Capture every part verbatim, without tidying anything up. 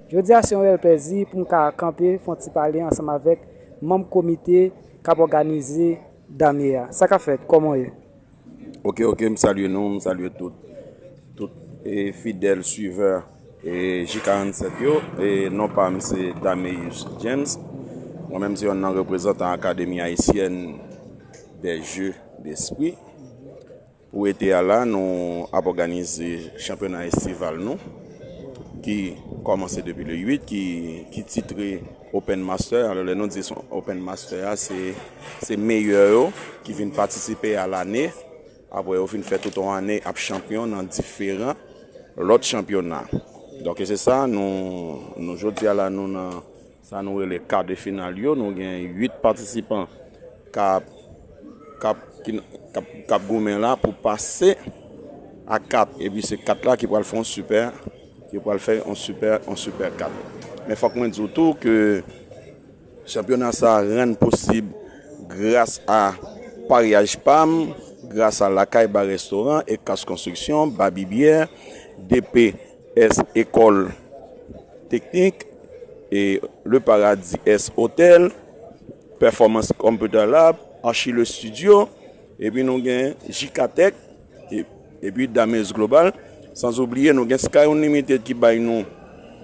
Jodi a se yon reyèl plèzi pou m ka kanpe fè yon ti pale ansanm avèk manm komite k ap òganize damye a. Sa k ap fèt? Kòman w ye? Ok, ok, m salye nou, m salye tout, tout e, fidèl suivè e, J karanntsèt yo. E, non pa m se Dameus James. Mwen menm se youn nan reprezantan Akademi Ayisyèn dè Je dèspri. Pou ete a la, nou ap òganize chanpyona estival nou, ki kòmanse depi le uit, ki, ki titre Open Master. Alò, lè nou di se Open Master a, se, se meyè yo ki vin patisipe a lane. Apre yo fin fè tout yon ane ap chanpyon nan diferan lòt chanpyona. Donk, e se sa, nou, nou jodi a la, nou nan sa nou rele ka de final yo, nou gen uit patisipan k ap, k ap, ki, k ap, k ap goumen la pou pase a kat. Epi se kat la ki pral fè yon sipè, ki pral fè yon sipè, yon sipè kat. Men fòk mwen di w tou ke chanpyona sa a rann posib gras a Paryaj Pam, gras a Lakay Ba Restoran, Ekas Konstriksyon, Baby Byè, D P S Ekòl Teknik, e Le Paradis S Hotel, Performance Computer Lab, Archie Le Studio, epi nou gen Jikatech, e, epi Dameus Global. Sans oubliye, nou gen Sky Unlimited ki bay nou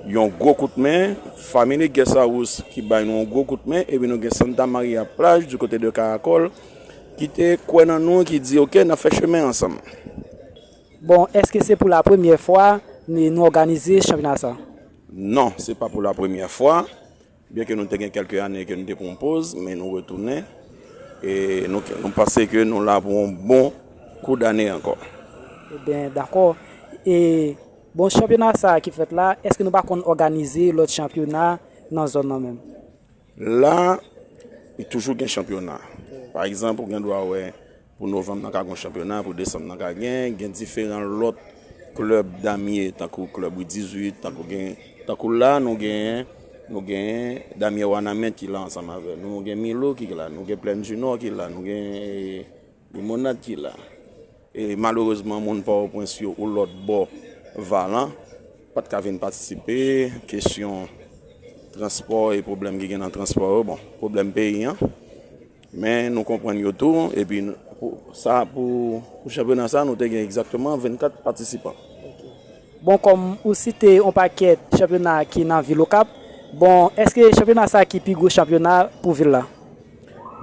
yon gwo kout men, Family Guest House ki bay nou yon gwo kout men, epi nou gen Santa Maria Plage du côté de Caracol, ki te kwè nan nou, ki di, "Ok, n ap fè chemen ansanm." Bon, èske se pou la premyè fwa ni- nou òganize chanpyona sa? Non, se pa pou la premyè fwa. Byenke nou te gen kèlke ane ke nou te pran yon poz, men nou retounen. E nou, nou panse ke nou la pou yon bon kou dane ankò. Ebyen, dakò. E, bon, chanpyona sa ki fèt la, èske nou pa konn òganize lòt chanpyona nan zòn nan menm? La, li toujou gen chanpyona. Pa egzanp, ou gen dwa wè pou novanm nan ka gen chanpyona, pou desanm nan ka gen, gen diferan lòt klèb damye, tankou klèb wi dizuit, tankou gen, tankou la, nou gen, nou gen damye Wanament ki la ansanm avè nou, nou gen Milo ki la, nou gen Plèn Dinò ki la, nou gen, e, Limonad ki la. E malerezman, moun Pòtoprens yo ou lòt bò Valan pa t ka vin patisipe. Kesyon transpò e pwoblèm ki gen nan transpò yo, bon, pwoblèm peyi an. Men nou konprann yo tou, epi n- pou, sa, pou, pou chanpyona sa, nou te gen egzakteman vennkat patisipan. Bon, kòm ou site yon pakèt chanpyona ki nan vil Okap, bon, èske chanpyona sa ki pi gwo chanpyona pou vil la?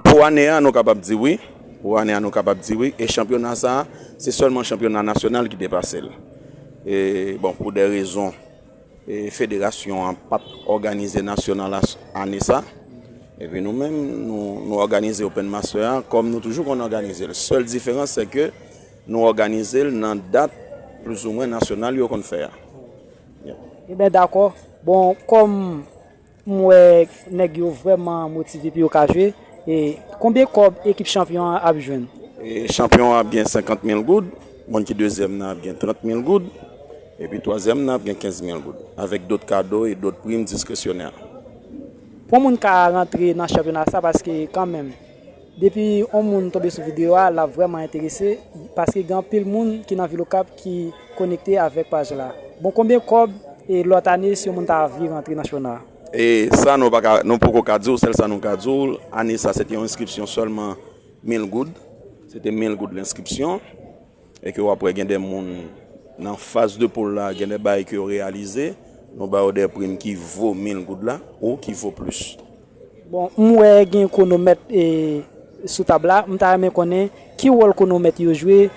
Pou ane a, nou kapab di wi. Pou ane a, nou kapab di wi. E chanpyona sa, se sèlman chanpyona nasyonal ki depase l. E, bon, pou de rezon, e, federasyon an pa t òganize nasyonal a, ane sa. Epi nou menm, nou, nou òganize Open Master a kòm nou toujou konn òganize l. Sèl diferans, se ke nou òganize l nan dat plizoumwen nasyonal yo konn fè a. Ebyen, dakò. Bon, kòm m wè nèg yo vrèman motive pou yo ka jwe, e konbyen kòb ekip chanpyon an ap jwenn? E chanpyon an ap gen senkant mil goud, moun ki dezyèm nan ap gen trant mil goud, epi twazyèm nan ap gen kenz mil goud, avèk dòt kado e dòt prim diskresyonè. Pou yon moun ka rantre nan chanpyona sa, paske kanmenm, depi yon moun tonbe sou videyo a, l ap vrèman enterese, paske gen anpil moun ki nan vil Okap ki konekte avèk paj la. Bon, konbyen kòb, e lòt ane, si yon moun ta anvi rantre nan chanpyona a? E sa nou pa ka, nou poko ka di w, sèl sa nou ka di w, ane sa se te yon enskripsyon sèlman mil goud. Se te mil goud lenskripsyon. E ke w ap wè gen de moun nan faz de poul la, gen de bagay ke yo reyalize, nou ba yo de prim ki vo mil goud la ou ki vo plis. Bon, m wè gen kwonomèt, e, sou tab la, m ta renmen konnen ki wòl kwonomèt yo jwe.